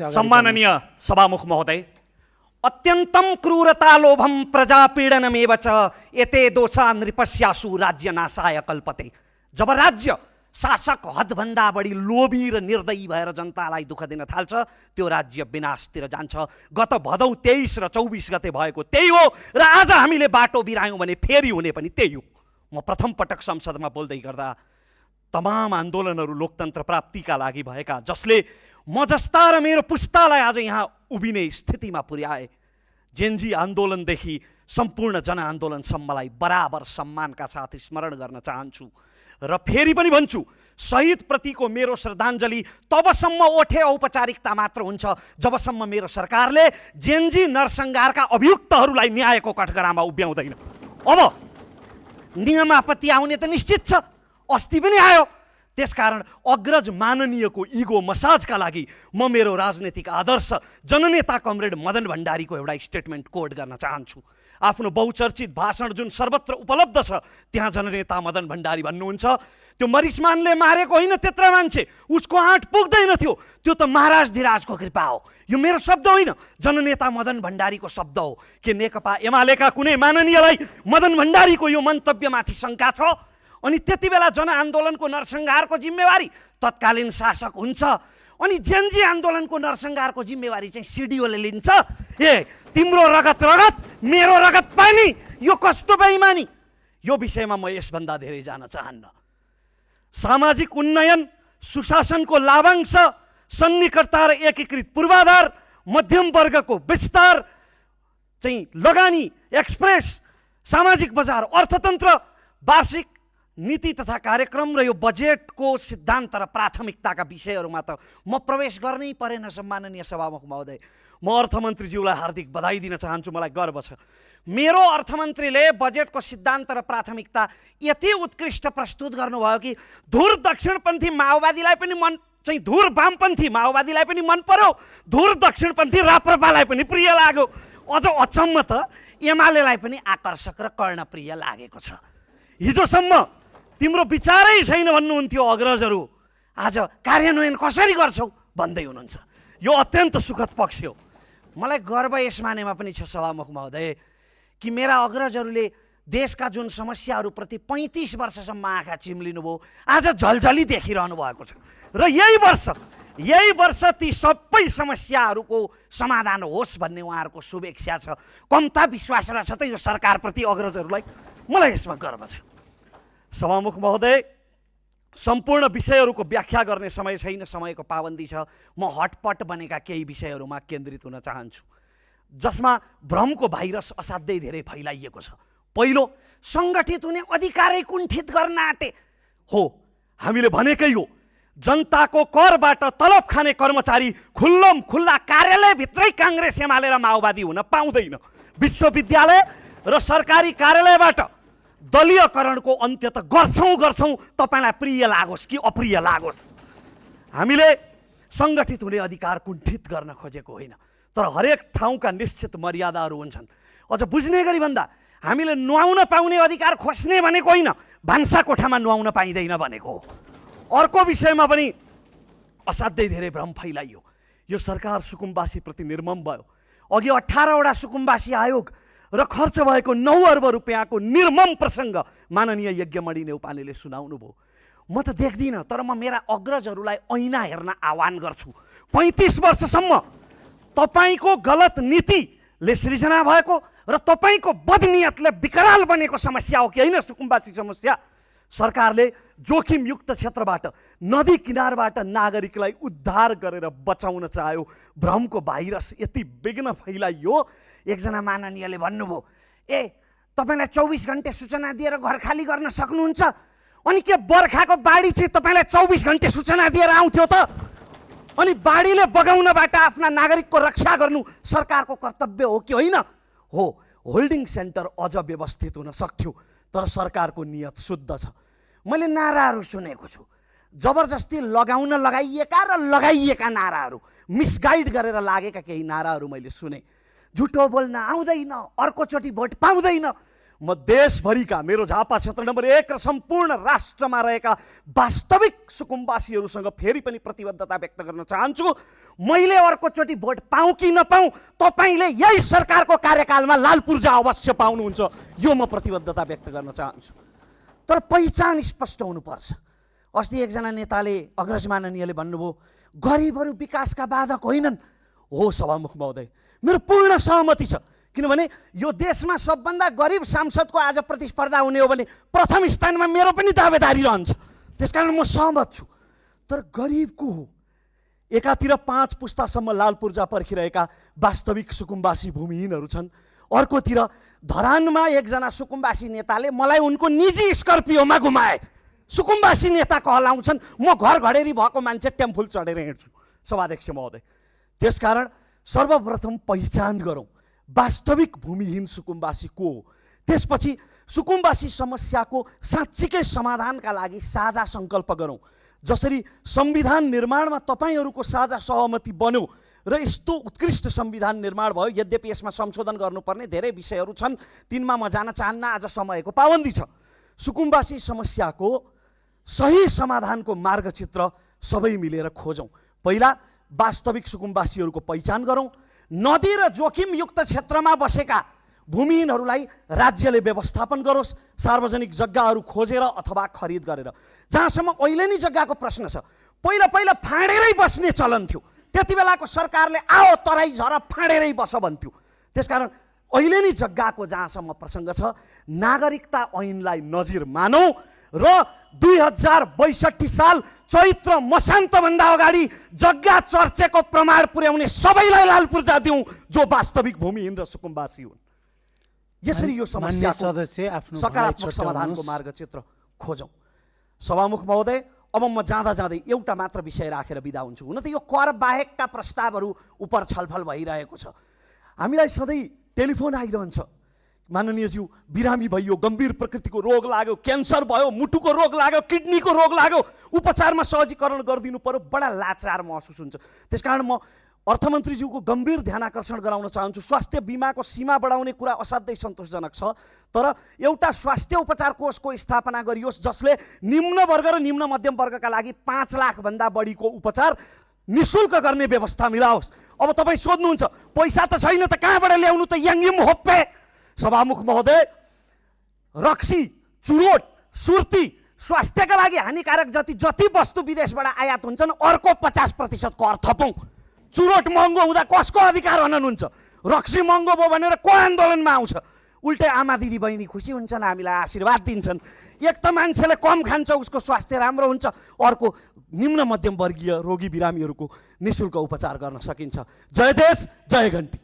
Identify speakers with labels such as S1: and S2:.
S1: सम्माननीय सभामुख महोदय, अत्यन्तं क्रूरता लोभम प्रजापीडनमेव च एते दोषा नृपस्यासु राज्य नाशाय कल्पते। जब राज्य शासक हदभन्दा बढी लोभी र निर्दयी भएर जनतालाई दुःख दिन थाल्छ, त्यो राज्य विनाशतिर जान्छ। गत भदौ 23 र 24 गते भएको त्यही हो र आज हामीले बाटो बिरायौँ भने फेरि हुने पनि त्यही हो। म प्रथम पटक संसदमा बोल्दै गर्दा तमाम आन्दोलनहरू लोकतन्त्र प्राप्तिका लागि भएका, जसले म जस्ता र मेरो पुस्तालाई आज यहाँ उभिने स्थितिमा पुर्याए, जेनजी आन्दोलनदेखि सम्पूर्ण जनआन्दोलनसम्मलाई बराबर सम्मानका साथ स्मरण गर्न चाहन्छु र फेरि पनि भन्छु, शहीदप्रतिको मेरो श्रद्धाञ्जली तबसम्म ओठे औपचारिकता मात्र हुन्छ जबसम्म मेरो सरकारले जेनजी नरसंहारका अभियुक्तहरूलाई न्यायको कठघरामा उभ्याउँदैन। अब नियमापत्ति आउने त निश्चित छ, अस्ति पनि आयो। त्यसकारण अग्रज माननीयको इगो मसाजका लागि म मेरो राजनीतिक आदर्श जननेता कमरेड मदन भण्डारीको एउटा स्टेटमेन्ट कोड गर्न चाहन्छु। आफ्नो बहुचर्चित भाषण जुन सर्वत्र उपलब्ध छ, त्यहाँ जननेता मदन भण्डारी भन्नुहुन्छ, त्यो मरिचमानले मारेको होइन त्यत्र मान्छे, उसको आँट पुग्दैन थियो, त्यो त महाराज धिराजको कृपा हो। यो मेरो शब्द होइन, जननेता मदन भण्डारीको शब्द हो। के नेकपा एमालेका कुनै माननीयलाई मदन भण्डारीको यो मन्तव्यमाथि शङ्का छ? अनि त्यति बेला जनआन्दोलनको नरसंहारको जिम्मेवारी तत्कालीन शासक हुन्छ, अनि जेनजी आन्दोलनको नरसंहारको जिम्मेवारी चाहिँ सिडिओले लिन्छ। ए तिम्रो रगत रगत मेरो रगत पानी, यो कस्तो बेइमानी! यो विषयमा म यसभन्दा धेरै जान चाहन्न। सामाजिक उन्नयन, सुशासनको लाभांश, सन्निकटता र एकीकृत पूर्वाधार, मध्यम वर्गको विस्तार चाहिँ लगानी, एक्सप्रेस, सामाजिक बजार, अर्थतन्त्र, वार्षिक नीति तथा कार्यक्रम र यो बजेटको सिद्धान्त र प्राथमिकताका विषयहरूमा त म प्रवेश गर्नै परेन। सम्माननीय सभामुख महोदय, म अर्थमन्त्रीज्यूलाई हार्दिक बधाई दिन चाहन्छु। मलाई गर्व छ मेरो अर्थमन्त्रीले बजेटको सिद्धान्त र प्राथमिकता यति उत्कृष्ट प्रस्तुत गर्नुभयो कि धुर दक्षिणपन्थी माओवादीलाई पनि मन चाहिँ धुर वामपन्थी माओवादीलाई पनि मन पर्यो, धुर दक्षिणपन्थी राप्रपालाई पनि प्रिय लाग्यो। अझ अचम्म त एमालेलाई पनि आकर्षक र कर्णप्रिय लागेको छ। हिजोसम्म तिम्रो विचारै छैन भन्नुहुन्थ्यो अग्रजहरू, आज कार्यान्वयन कसरी गर्छौ भन्दै हुनुहुन्छ। यो अत्यन्त सुखद पक्ष हो। मलाई गर्व यस मानेमा पनि छ सभामुख महोदय कि मेरा अग्रजहरूले देशका जुन समस्याहरूप्रति 35 वर्षसम्म आँखा चिम्लिनुभयो, आज झलझली देखिरहनु भएको छ र यही वर्ष ती सबै समस्याहरूको समाधान होस् भन्ने उहाँहरूको शुभेच्छा छ। कम्ता विश्वास रहेछ त यो सरकारप्रति अग्रजहरूलाई। मलाई यसमा गर्व छ। सभामुख महोदय, सम्पूर्ण विषयहरूको व्याख्या गर्ने समय छैन, समयको पाबन्दी छ। म हटपट बनेका केही विषयहरूमा केन्द्रित हुन चाहन्छु, जसमा भ्रमको भाइरस असाध्यै धेरै फैलाइएको छ। पहिलो, सङ्गठित हुने अधिकारै कुण्ठित गर्न आँटे हो। हामीले भनेकै हो, जनताको करबाट तलब खाने कर्मचारी खुल्लम खुल्ला कार्यालयभित्रै काङ्ग्रेस एमाले र माओवादी हुन पाउँदैन। विश्वविद्यालय र सरकारी कार्यालयबाट दलीयकरणको अन्त्य त गर्छौँ, तपाईँलाई प्रिय लागोस् कि अप्रिय लागोस्। हामीले सङ्गठित हुने अधिकार कुण्ठित गर्न खोजेको होइन, तर हरेक ठाउँका निश्चित मर्यादाहरू हुन्छन्। अझ बुझ्ने गरी भन्दा हामीले नुहाउन पाउने अधिकार खोज्ने भनेको होइन, भान्सा कोठामा नुहाउन पाइँदैन भनेको हो। अर्को विषयमा पनि असाध्यै धेरै भ्रम फैलाइयो। यो सरकार सुकुम्बासीप्रति निर्मम भयो। अघि 18 वटा सुकुम्बासी आयोग र खर्च भएको 9 अर्ब रुपियाँको निर्मम प्रसङ्ग माननीय यज्ञमणि नेउपानेले सुनाउनु भयो। म त देख्दिनँ, तर म मेरा अग्रजहरूलाई ऐना हेर्न आह्वान गर्छु। 35 वर्षसम्म तपाईँको गलत नीतिले सृजना भएको र तपाईँको बदनियतले विकराल बनेको समस्या हो कि होइन सुकुम्बासी समस्या? सरकारले जोखिमयुक्त क्षेत्रबाट, नदी किनारबाट नागरिकलाई उद्धार गरेर बचाउन चाह्यो। भ्रमको भाइरस यति विघ्न फैलाइयो, एकजना माननीयले भन्नुभयो, ए तपाईँलाई 24 घन्टे सूचना दिएर घर खाली गर्न सक्नुहुन्छ, अनि के बर्खाको बाढी चाहिँ तपाईँलाई 24 घन्टे सूचना दिएर आउँथ्यो त? अनि बाढीले बगाउनबाट आफ्ना नागरिकको रक्षा गर्नु सरकारको कर्तव्य हो कि होइन? हो। होल्डिङ सेन्टर अझ व्यवस्थित हुन सक्थ्यो, तर सरकारको नियत शुद्ध छ। मैले नाराहरू सुनेको छु, जबरजस्ती लगाइएका नाराहरू, मिसगाइड गरेर लागेका केही नाराहरू मैले सुने। झुटो बोल्न आउँदैन, अर्कोचोटि भोट पाउँदैन म देशभरिका मेरो झापा क्षेत्र नम्बर 1 र सम्पूर्ण राष्ट्रमा रहेका वास्तविक सुकुम्बासीहरूसँग फेरि पनि प्रतिबद्धता व्यक्त गर्न चाहन्छु। मैले अर्कोचोटि भोट पाऊँ कि नपाऊँ, तपाईँले यही सरकारको कार्यकालमा लाल पूर्जा अवश्य पाउनुहुन्छ, यो म प्रतिबद्धता व्यक्त गर्न चाहन्छु। तर पहिचान स्पष्ट हुनुपर्छ। अस्ति एकजना नेताले, अग्रज माननीयले भन्नुभयो गरिबहरू विकासका बाधक होइनन्। हो सभामुख महोदय, मेरो पूर्ण सहमति छ, किनभने यो देशमा सबभन्दा गरिब सांसदको आज प्रतिस्पर्धा हुने हो भने प्रथम स्थानमा मेरो पनि दावेदारी रहन्छ। त्यसकारण म सहमत छु। तर गरिब को हो? एकातिर 5 पुस्तासम्म लाल पूर्जा पर्खिरहेका वास्तविक सुकुम्बासी भूमिहीनहरू छन्, अर्कोतिर धरानमा एकजना सुकुम्बासी नेताले मलाई उनको निजी स्कर्पियोमा घुमाए। सुकुम्बासी नेता कहलाउँछन्, म घर घडेरी भएको मान्छे टेम्फुल चढेर हिँड्छु। सभाध्यक्ष महोदय, त्यसकारण सर्वप्रथम पहिचान गरौँ वास्तविक भूमिहीन सुकुम्बासी को हो। त्यसपछि सुकुम्बासी समस्याको साँच्चीकै समाधानका लागि साझा सङ्कल्प गरौँ। जसरी संविधान निर्माणमा तपाईँहरूको साझा सहमति बन्यो र यस्तो उत्कृष्ट संविधान निर्माण भयो, यद्यपि यसमा संशोधन गर्नुपर्ने धेरै विषयहरू छन्, तिनमा म जान चाहन्न, आज समयको पाबन्दी छ। सुकुम्बासी समस्याको सही समाधानको मार्गचित्र सबै मिलेर खोजौँ। पहिला वास्तविक सुकुम्बासीहरूको पहिचान गरौँ। नदी र जोखिमयुक्त क्षेत्रमा बसेका भूमिहीनहरूलाई राज्यले व्यवस्थापन गरोस्, सार्वजनिक जग्गाहरू खोजेर अथवा खरिद गरेर। जहाँसम्म अहिले नै जग्गाको प्रश्न छ, पहिला फाँडेरै बस्ने चलन थियो। त्यति बेलाको सरकारले आओ तराई झर फाँडेरै बस भन्थ्यो। त्यसकारण अहिले नै जग्गाको जहाँसम्म प्रसङ्ग छ, नागरिकता ऐनलाई नजिर मानौँ र 2062 साल चैत्र मसान्तभन्दा अगाडि जग्गा चर्चेको प्रमाण पुर्याउने सबैलाई लाल पूर्जा दिउँ जो वास्तविक भूमिहीन र सुकुम्बासी हुन्। यसरी यो समस्याको सकारात्मक समाधानको मार्गचित्र खोजौँ। सभामुख महोदय, अब म जाँदा जाँदै एउटा मात्र विषय राखेर बिदा हुन्छु। हुन त यो कर बाहेकका प्रस्तावहरू उप छलफल भइरहेको छ। हामीलाई सधैँ टेलिफोन आइरहन्छ, माननीयज्यू बिरामी भइयो, गम्भीर प्रकृतिको रोग लाग्यो, क्यान्सर भयो, मुटुको रोग लाग्यो, किडनीको रोग लाग्यो, उपचारमा सहजीकरण गरिदिनु पर्यो, बडा लाचार महसुस हुन्छ। त्यसकारण म अर्थमन्त्रीज्यूको गम्भीर ध्यान आकर्षण गराउन चाहन्छु। स्वास्थ्य बिमाको सीमा बढाउने कुरा असाध्यै सन्तोषजनक छ, तर एउटा स्वास्थ्य उपचार कोषको स्थापना गरियोस् जसले निम्न वर्ग र निम्न मध्यम वर्गका लागि 5 लाखभन्दा बढीको उपचार निःशुल्क गर्ने व्यवस्था मिलाओस्। अब तपाईँ सोध्नुहुन्छ पैसा त छैन त कहाँबाट ल्याउनु त, याङ्गिम होप्पे। सभामुख महोदय, रक्सी, चुरोट, सुर्ती स्वास्थ्यका लागि हानिकारक जति वस्तु विदेशबाट आयात हुन्छन् अर्को 50% कर थपौँ। चुरोट महँगो हुँदा कसको अधिकार हनन हुन्छ? रक्सी महँगो भयो भनेर को आन्दोलनमा आउँछ? उल्टै आमा दिदी बहिनी खुसी हुन्छन्, हामीलाई आशीर्वाद दिन्छन्। एक त मान्छेले कम खान्छ उसको स्वास्थ्य राम्रो हुन्छ, अर्को निम्न मध्यम वर्गीय रोगी बिरामीहरूको निःशुल्क उपचार गर्न सकिन्छ। जय देश, जय घन्टी।